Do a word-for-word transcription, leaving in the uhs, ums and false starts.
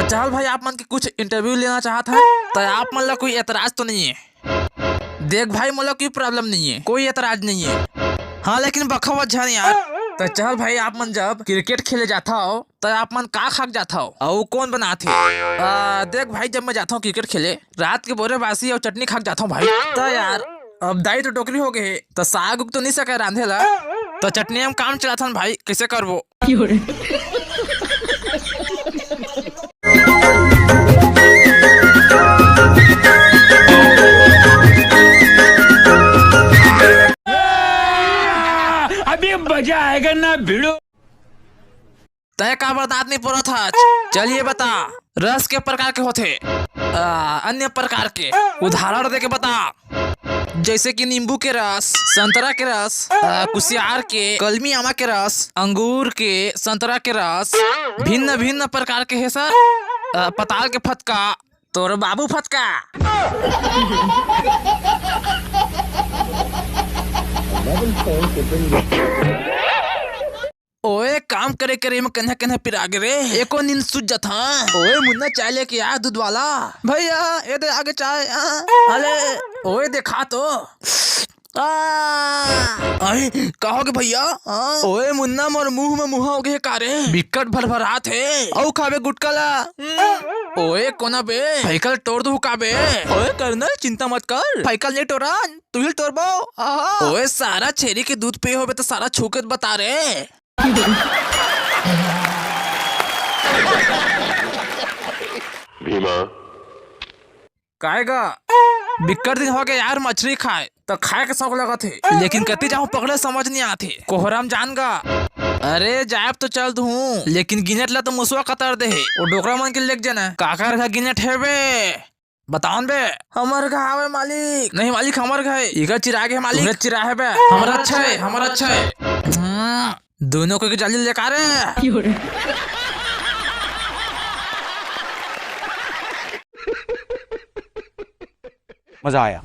चहल भाई, आप मन के कुछ interview लेना चाहत हन, त आप मन ला कोई एतराज तो नहीं है? देख भाई, मोला कोई problem नहीं है, कोई एतराज नहीं है। हाँ, लेकिन बखावत झन यार। त चहल भाई, आप मन जब cricket खेले जाथव, त आप मन का खा के जाथव? अउ कोन बनाथे? आ, देख भाई, जब मैं जाथव cricket खेले, रात के बोरे बासी अउ चटनी खा के जाथव भाई। त यार, अब दाई तो डोकरी हो गए हे, त साग उग तो नहीं सके रांधे ला, त चटनी हम काम चलाथन भाई, कैसे करबो? अभी मजा आएगा ना भिड़ू। तय काबर दांत नहीं पोरत हच? चलिए बता, रस के प्रकार के होथे, आ, अन्य प्रकार के। उदाहरण दे के बता, जैसे कि नींबू के रस, संतरा के रस, आ, कुसियार के, कलमी आमा के रस, अंगूर के, संतरा के रस, भिन्न भिन्न प्रकार के हे सर। आ, पताल के फतका, तोर बाबू फतका। ओए, काम करे करे में कन्हा कन्हा पिरा गे रे, एको नींद सूझ जाथा। ओए मुन्ना, चाय लेके आ दूध वाला। भैया, ए दे आगे चाय। आ, अले, ओए देखा तो। आ, अरे, का होगे भैया? आ, ओए मुन्ना, मोर मुंह में मुहा होगे हे का रे? बिकट भरभरात हे। अउ खाबे गुटका ला? ओए कोना बे, फाइकल टोर दूं का बे? ओए कर्नल, चिंता मत कर, फाइकल नहीं टोरन, तुही ल टोरबो। आहा। ओए सारा, छेरी के दूध पिए होबे त सारा छूके बता रे। भीमा। काय गा? बिक्कट दिन होगे यार, मछरी खाए त खाए के शौक लगत हे, लेकिन कति जाहूं पकड़े समझ नहीं आथे। कोहराम जान गा। अरे जायब तो चल दूं, लेकिन गिनेट ला तो मुसवा कतर दे हे, वो डोकरा मन के लेग जाना। काकर घर गिनेट हे बे? बताओ न बे। हमर घर आवे मालिक। नहीं मालिक, हमर घर हे। इकर चिराग हे मालिक। तुहरे चिराग हे बे। हमर अच्छा हे, हमर अच्छा हे। हम्म, दोनों को जाली लेकर रे। मजा आया।